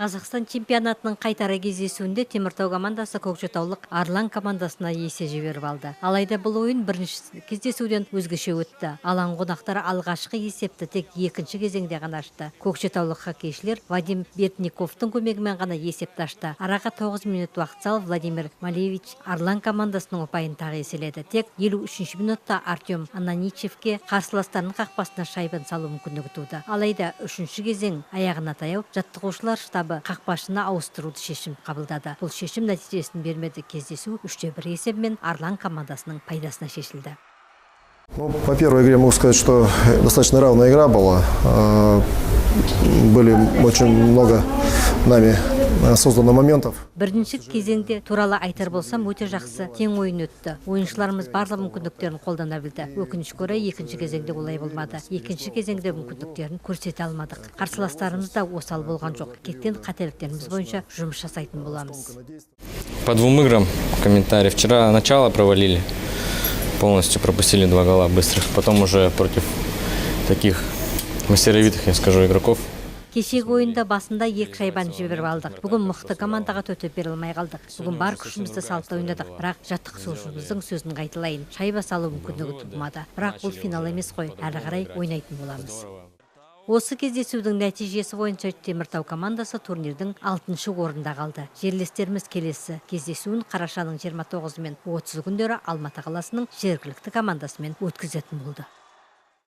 Қазақстан чемпионатының қайтара кездесуінде Теміртау командасы Көкшетаулық Арлан командасына есе жіберіп алды. Алайда бұл ойын бірінші кездесуден өзгеше өтті. Алаң қонақтары алғашқы есепті тек екінші кезеңде ғана ашты. Көкшетаулық хоккейшілер Вадим Бертниковтың көмегімен ғана есепті ашты. Араға 9 минут уақыт салып, Владимир Малевич Арлан командасының ұпайын тағы еселеді. Тек 53 минутта Артем Ананичевке қарсыластарының қақпасына шайбаны салу мүмкіндігі туды. Алайда үшінші кезең аяғына таяу жаттығушылар штабы қақпашыны ауыстыруды шешім қабылдады. Бұл шешім нәтижесін бермеді. Кездесу 3-1 есебімен Арлан командасының пайдасына шешілді. Ну, по первой игре могу сказать, что достаточно равная игра была. Были очень много нами создано моментов. Бірінші кезеңде туралы айтар болсам, өте жақсы тең ойын өтті. Ойыншыларымыз барлық мүмкіндіктерін қолдана білді. Өкінішке орай, екінші кезеңде олай болмады. Екінші кезеңде мүмкіндіктерін көрсете алмадық. Қарсыластарымыз да осал болған жоқ. Кеткен қателіктеріміз бойынша жұмыс жасайтын боламыз. По двум играм комментарий. Вчера начало провалили. Полностью пропустили два гола быстрых. Потом уже против таких мастеровитых, я скажу, игроков. Кешегі ойында басында екі шайбаны жіберіп алдық. Бүгін мықты командаға төтеп бере алмай қалдық. Бүгін бар күшімізді салып та ойнадық. Бірақ жаттықтырушымыздың сөзін қайталайын. Шайба салу мүмкіндігі тумады. Бірақ бұл финал емес қой. Әрі қарай ойнайтын боламыз. Осы кездесудің нәтижесі бойынша Теміртау командасы турнирдің алтыншы орнында қалды. Жерлестеріміз келесі кездесуін қарашаның 29 мен 30 күндері Алматы қаласының жергілікті командасымен өткізетін болды.